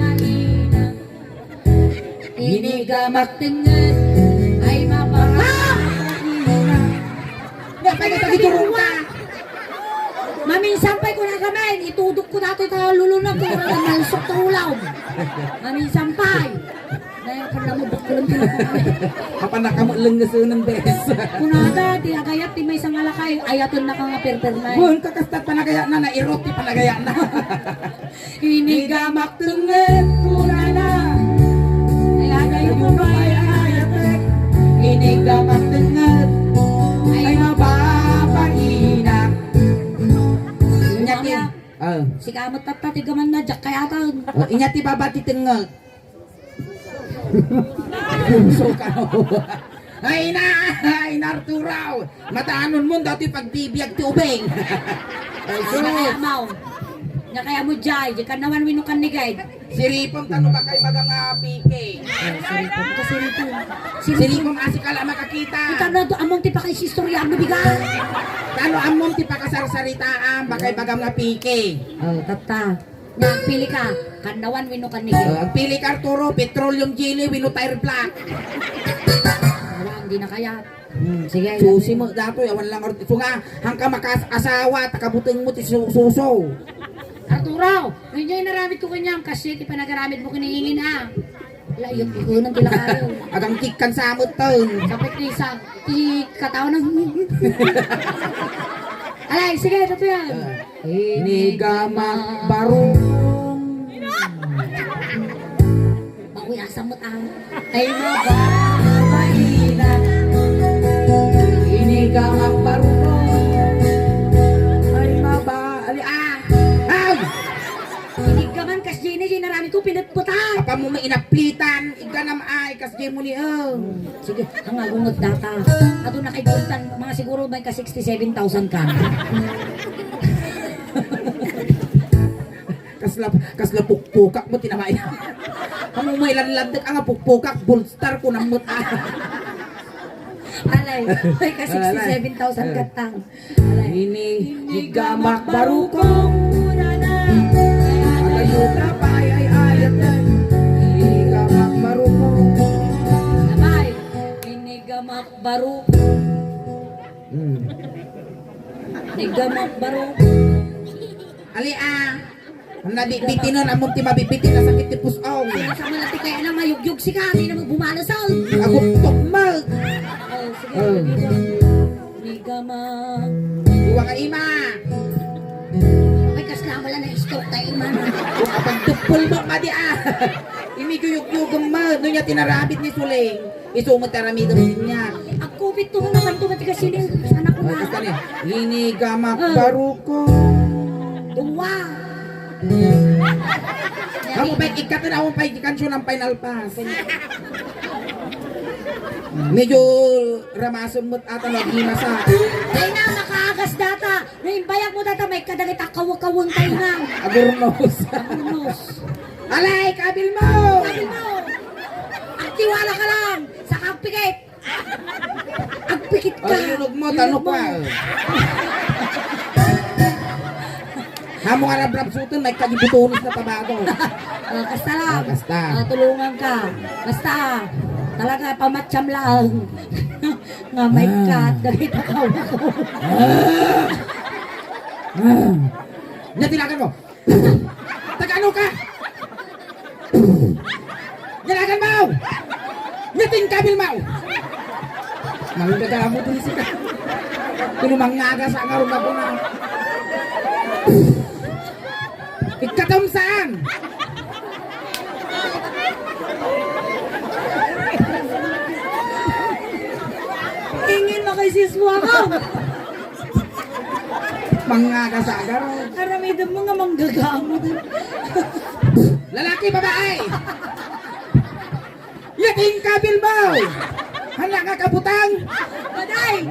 Inigamak tengnged. Ay, mama. Ah! Nga, pwede sa giturong ka. Maminsan pa'y kunagamin, itudok ko dati ta lulunag ko, malsok ta ulaw. Maminsan pa'y. Dahil pala mo, bukulong pinakuha. Apan nakamulang nga sunan, bes. Kunada, ti agayat, ti may sangalakay, ayatun na ka nga perpernay. Buwan ka kasta't panagayat na, nairot ti panagayat na. Inigamak tengnged, kunana. Ay, agay mo ba? Ay, ayat, eh. Inigamak tengnged. Ay, mababaina. Inyati. Mama, ah. Sikamot tatta, tigaman na, jak kayatan. Oh, inyati baba ti tengnged. Puso ka. Ay na, ay na, Arturo. Mataanun mo, dati pagbibiag ti ubing. Ay, sus. Nga kaya mo, Jai, di ka naman winukan ni Guide. Siripon tano ba kay baga nga P K? Ay, siripon. Ito, siripon. Siripon, asi ka lang makakita. Ikaw na, among ti pakaisistorya mo, biga. Tano among ti pakasarsaritaan, bakay baga nga P K. Oh, tatta. Nagpili ka, kannawan wenno kanni. Ah, agpili ka, Arturo, petroleum jelly wenno tire black. Awan, di na kaya. Hmm, sige. Susi mo, datoy, awan lang, Arturo. So nga, hangka makas-asawa, takabuteng mo, ti su-, suso. Arturo, ngayon inaramid ko kanyam, kasi ti panagaramid mo kiningingin, ah. Layot, ikunan ti lakayo. Agangkik kan samot taon. Kapit ni sa, ti katawan ng Alay, sige, ito yan. Ah. Inigamak barukong. Bawi asam mo tayo. Ay, mababaina. Inigamak barukong. Ay, maba-, ali-, ah. Ay! Inigaman kas Jenny, Jenny, narami ko, pinutputan. Apa mo may inaplitan? Iganam ay, kas Jenny mo ni, oh. Sige, ang agungot data. Ato na kay Guntan, mga siguro may ka sixty-seven thousand ka. Kasla, kasla pukpukak mo, tinamay. Amo mo ilan landak, ang pukpukak, gold star ko namot, ah. Alay, may ka sixty-seven thousand Alay. Katang. Ini igamak barukong. Alayo ka pa ay ayat yan. Ini igamak barukong. Sabay. Ini gamak barukong. Hmm. Ini gamak barukong. Ali, ah. Ang nabitbitinan, amon ti mabitbitin, nasakit ti pus-aw. Ay, sa malati kaya na mayugyog si kami na magbumalasaw. Aguktok mo. Oh, sige, Oh. Sige. Migama. Iwa nga ima. Ay, kasla wala na stroke tayo, ima. Kung kapag dupol mo, madi, ah. Imiguyog-yugong mo, no niya tinarabit ni Suling. Isu met aramidem niya. Agkupit to, naman to, matigas sini. Sana ko na. Ay, kasta niya. Ini gamak Ah. baruko. Dua. Amo pa'y ikkaten, amo pa'y kansion ang final pass. Medyo ramasem met ata, nagimasa. Ay na, makaagas data. Naimbayag mo data, may kadagit a kawakawang tayo na. Agurnos. Agurnos. Alay, kabil mo! Kabil mo! Agtiwala ka lang! Sa kagpikit! Agpikit ka. Oh, ilunod mo, Ilunod tanok mo. Ka. Amo nga rabrabsuton, may kagibutonis na tabado. Ah, kasta lang. Ah, kasta. Ah, tulungan ka. Basta, talaga, pamatsam lang. Nga may Ah. kat, dagit ako. Ah. Ah. Natilagan mo. Taga ano ka? Dalagan mo! Ngiting kabil mo! Manggagamot ni sika. Kuno mangaga sa ngarong ako na. Ikatom saan? Ingin mo kay siswa ko. Mangaga sa agar. Aramidem mo nga manggagamot. Lalaki, babae? Nya King kabilbaw! Hala nga kabutang! Patay!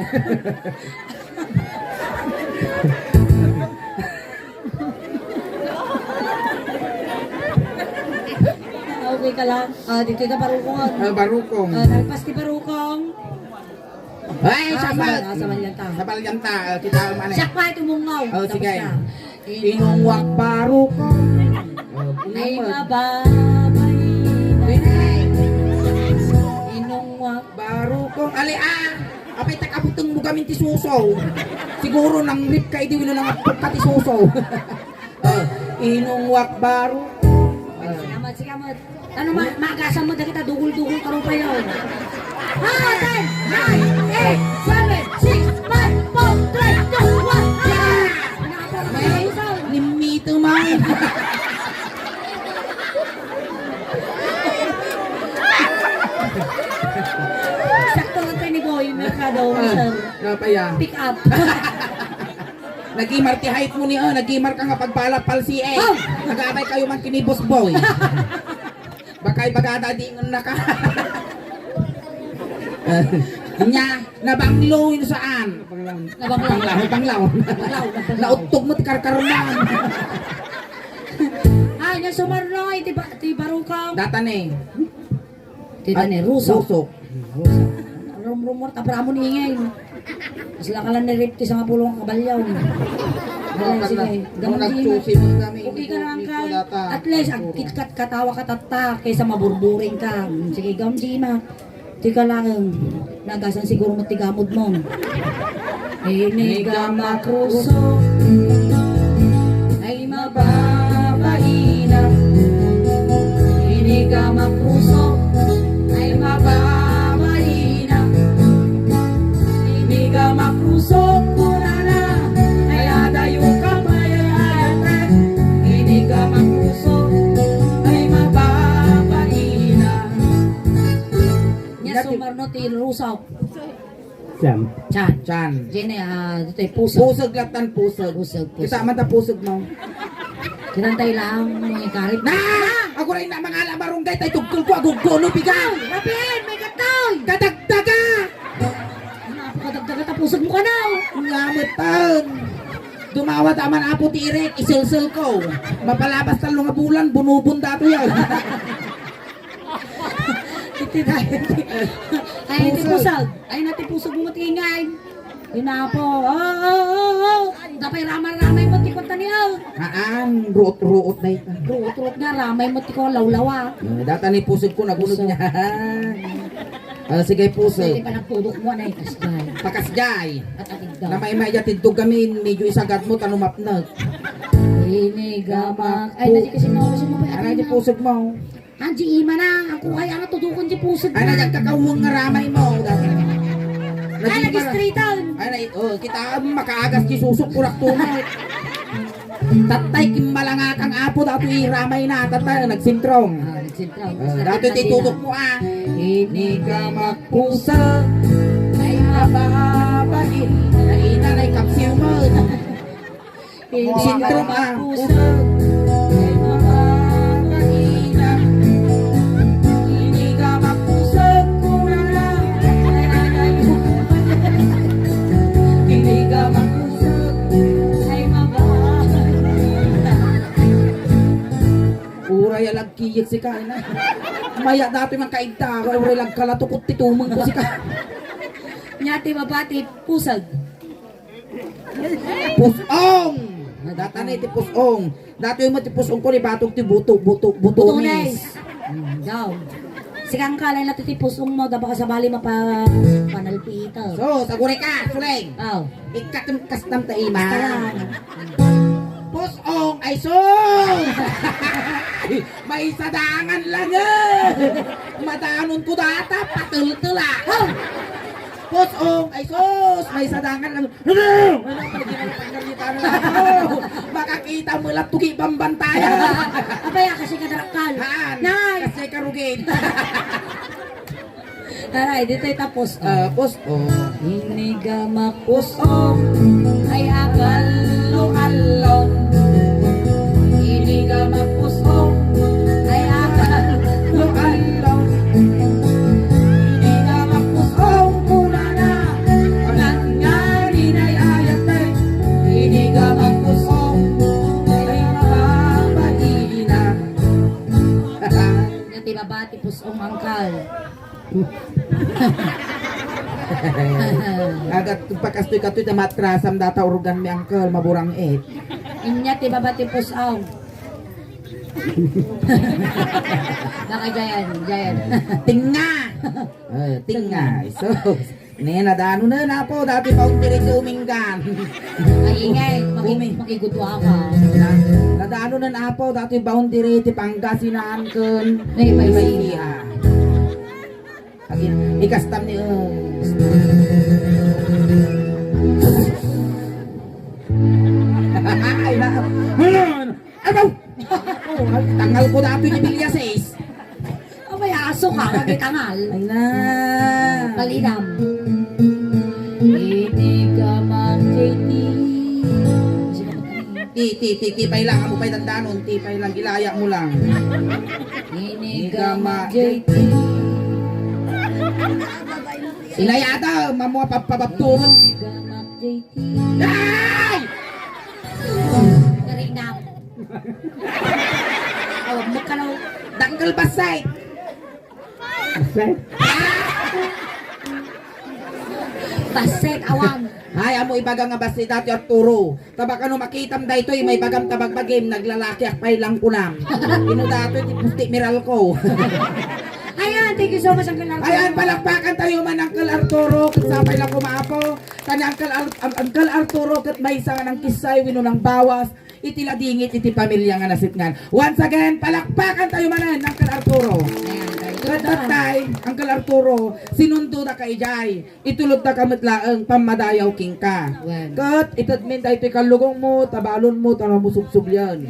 Okay ka lang? Ah, dito na barukong. Ah, barukong. Ah, nalpas ti barukong. Ay, ah, samat! Sabal-, ah, sabal yan ta. Sabal yan ta. Ah, kita man eh. Siak pa, ito mungaw. Oh, tapos sige. Na. Inungwak barukong. Oh, ay, inungwak. Mababaina. Pwede. Inungwak barukong. Ali, ah! Apay, takabuteng mo gamin ti suso. Siguro nang rip ka, idi wino nang apok ka ti suso. Oh, inungwak barukong. Ah. Sigamat, sigamat. Ano ma-, maagasan mo, dagita dugul-dugul ka rupay yun. Ah, ten, nine, eight, seven, six, five, four, three, two, one. Ah! May limito man. Sakto lang tayo ni Boy Mercado, ah, sir. Napaya. Pick up. Nagimar ti height mo ni, ah, nagimar ka nga pagbalap pal C A. Oh! Nagabay kayo man kini Boss Boy. Bakay bagada di ngun naka. Nya, nabanglo yun saan? Nabanglo. Banglaw, banglaw. Banglaw, banglaw. Nauttog mo ti karkarman. Ah, nya sumarno, ay, ti ba-, ti barukong. Data ni. Ti dani, rusok. Rusok. Rusok. Rum-, rumor, tabramo ni ingay. Isla ka lang ni Rip ti sangapulo nga kabalyaw. Wala, sige. Gamon di na. Okay ka lang ka. At least, agkitkat katawa ka tatta, kaysa maburburing ka. Sige, gamon di ma. Tika lang, nagasan siguro mo ti gamod mo. Inigamak rusok ay mababaina. Inigamak rusok ay mababaina. Inigamak rusok kunana ay adayo ka pay ay atek. Inigamak rusok ay mababaina. Nya sumarno ti rusok. Siam. Chan. Chan. Jenny, ah, dito'y pusag. Pusag latan, pusag. Pusag, pusag. Kita man ta pusag mo. Kinantay lang, mga karit. Na! Ako rin na mga ala marunggay, tay tugkol ko, aguggo, no, piga! Rapien, may katoy! Kadagdaga! Ano, apo, kadagdaga, ta pusag mo ka na, oh. Ngamit taon. Dumawa ta man, apo, ti Irek, isilsil ko. Mapalabas talo nga bulan, bunubon dato yan. Iti tayo. Ay, iti pusag. Pusag. Ay, nati pusag mo, tingay. Inapo. Oh, oh, oh, oh. Dapay ramay-ramay mo, ti kwarta niya. Haan, ruot-ruot na ita. Ruot-ruot nga, ramay mo, ti ko, lawlawa. Eh, data ni pusag ko, nagunod niya. Ah, sige, pusag. Sige, panagtudok mo, anay, kasjay. Pakasjay. At atigdaw. Na may maya tindog kami, medyo isagad mo, tanumapnag. Inigamak. Ay, nasi kasi mo, kasi mo pa. Aray, di pusag mo. Anji ima na, ang kuhay, ang tudukon di pusag na. Ay, nagkakawang nga ramay mo. Ay, nag-istritan. Ay, na, oh, kita, makaagas ti susok, kurak tunay. Tatay, kimmalanga kang apo, datoy ramay na, tatay, nagsintrong. Ah, nagsintrong. Ah, datoy ti tutok mo, ah. Inigamak pusag, ay mababagin, na ina, na ikapsiw mo. Sintro ka. Uray a lagkiyek sika, ina. Maya datoy man kaigda, uray lagkalatukot ti tumeng ko sika. Nya ti baba ti pusag. Pusong! Data ni ti pusong. Datoy mo ti pusong ko ni batog ti buto, buto, butones. Butones. Mm, daw. Sigang ka lang nato ti pusong mo, dapat ka sabali mapa-, panalpita. So, saguri ka, Suleng. Aw. Ikkat yung kastam ta ima. Kalang. Pusong, ay so! May sadangan lang eh! Madanon ko data, patultula. Oh! Pusong, ay sus! May sadangan lang. Ano? Ano? Pagkakita mo lang, tugi bambantayan. Abay, ah, kasi kadarakal. Haan. Nay! Kasi karugin. Aray, dito'y tapos. Ah, pus-, oh. Inigamak pusong ay akallo-allon. Inigamak pusong ay akallo-allon. Pati pusong, angkal. Agat pakastoy katoy ta matrasam data organ mi, angkal, maburang-it. Inya ti baba ti pusong. Baka jayan, jayan. Tinga! Eh, tinga. So, ne, nadanonen, Apo, dati boundary ti Uminggan. Ay, ingay, maki-, Umi- makigutua ka. Na, nadanonen, Apo, dati boundary ti Pangasinan ken May Maynila. Agi, ikastam ni, eh. Ay, na. Ay, ay, tangal ko dati ni Bilya Seis. Abay, aso ka, kagitangal. Ay na. Palinam. Ini ka, Ma'am J T. Ti, ti, ti, ti, pay lang, amo pay dandanon, ti, pay lang, ilaya mo lang. Ini ka, Ma'am J T. Ilayada, mamuha papababturon. Ini ka, Ma'am J T. Ay! Karinam. Awan mo ka lang. Dangkal basay. Basay? Basay, awan. Ay, amo ibaga nga basay dati, Arturo. Tabaka no makitam daytoy, maibagam ta bagbagim, naglalakiak pay lang kunam. Ino datoy ti pusti miral ko. Ayan, thank you so much, Uncle Arturo. Ayan, palakpakan tayo man, Uncle Arturo. Ket sapay lang kumapo. Kani Uncle Ar-, Uncle Arturo, ket maysa nga nangkissay wenno nangbawas iti ladingit iti pamilya nga nasitngan. Once again, palakpakan tayo manen, Uncle Arturo. Ayan, tayo. Ket tatay, Uncle Arturo, sinundo da ka idiay. Itulod da ka met laeng pammadayaw kenka. Wen. Ket itedmin daytoy kallugongmo, ta balonmo, ta no mo subsublian.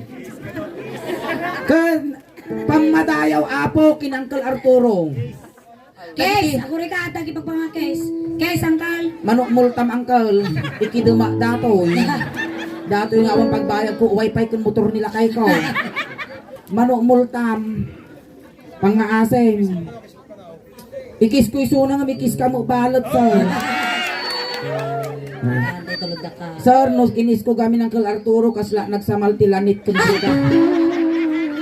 Ken pammadayaw, Apo, ken Uncle Arturo. Kes, agurika, adda ipagpanga, Kes. Kes, angkal. Manukmultam, angkal. Ikidema datoy. Datoy nga awan pagbayad ko, wifi ken motor ni lakay ko. Manukmultam. Pangngaasim. Ikis ko isuna nga mikis ka mo balet, sir. Ay, tulog da ka. Sir, no kinis ko gamin, Uncle Arturo, kasla nagsamal ti lanit ken sika.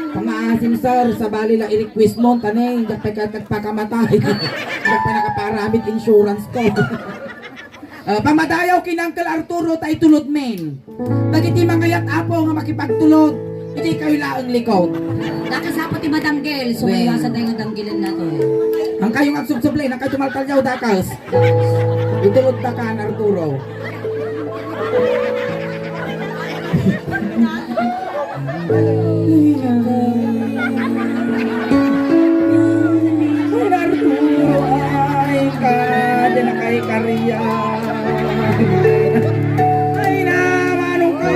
Pangaasim, sir, sabali la i-request mo, tani, diak pay ka nagpakamatay. Diak pay nakaparamit insurance ko. Ah, pamadayaw ken Uncle Arturo, ta itulod men. Dagiti mangayat, Apo, nga makipagtulod, idi kayo laeng likod. Dakas, Apo, ti madanggel, so, wen, maywasan tayo nga danggilen nato, eh. Ang kayo nga agsubsublay, ang kayo tumaltalyaw, dakas. Itulod da kan, Arturo. Ay, Arturo, ay, ka, di na kay Kariya. Ay, na, manong ko,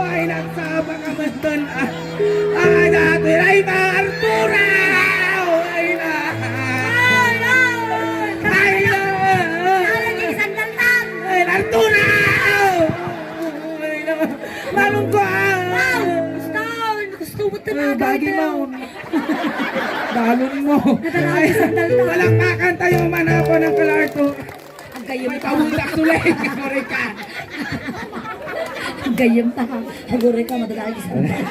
ay, nagsaba ka man doon, ah. Ay, dati, ay, na, Arturo! Ay, na! Ay, na! Ay, na! Ay, na, Arturo! Ay, na! Manong ko, ah! Wow! Gusto! Gusto mo talaga ito. Bagay mo. Balon mo. Nadala ang sandal na. Palakpakan tayo, manapo ng Kalarto. Ang gayam ta. May pawudak tuloy. Sorry ka. Ang gayam ta. Ang gure ka, madala ang sandal.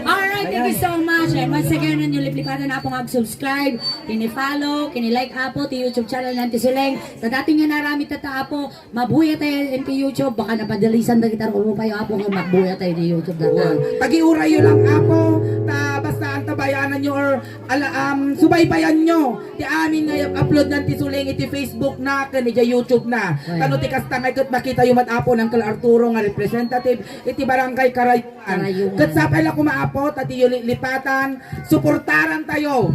Alright, thank you so much. And once again, no liplipatan, Apo, nga ag-subscribe, kini-follow, kini-like, Apo, ti YouTube channel ng Tisuleng. Sa dating nga narami tata, Apo, mabuya tayo iti YouTube, baka napadalisan da kita, ulo kayo, Apo, nga mabuya tayo iti YouTube, data. Tagiurayo lang, Apo, ta basta antabayanan nyo or ala, um, subaybayan nyo ti amin nga upload ng Tisuleng iti Facebook na, ken iti YouTube na. Ay. Kano ti kasta nga ket makita yo man, Apo, ng Uncle Arturo nga representative iti Barangay Karayuan. Karayuan. Ket sapay la koma, Apo, ta ti yo li-, lipatan, suportaran tayo.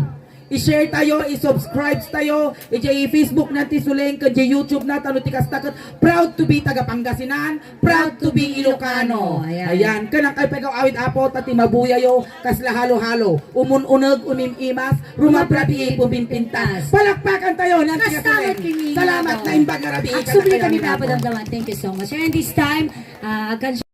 I-share tayo, i-subscribe tayo, iti Facebook na Tisuleng, ken iti YouTube na, tano ti kasta ket proud to be taga Pangasinan, proud to be Ilocano. Ayan. Ayan. Ken ang kay pegaw awit, Apo, ta ti mabuyayo, kasla halo-halo, umun-uneg, umim-imas, rumabrabii, pumimpintas. Palakpakan tayo, ng Tisuleng. Salamat, naimbag nga rabii. Agsubli kami, Papa Damdaman. Thank you so much. And this time, ah, agkan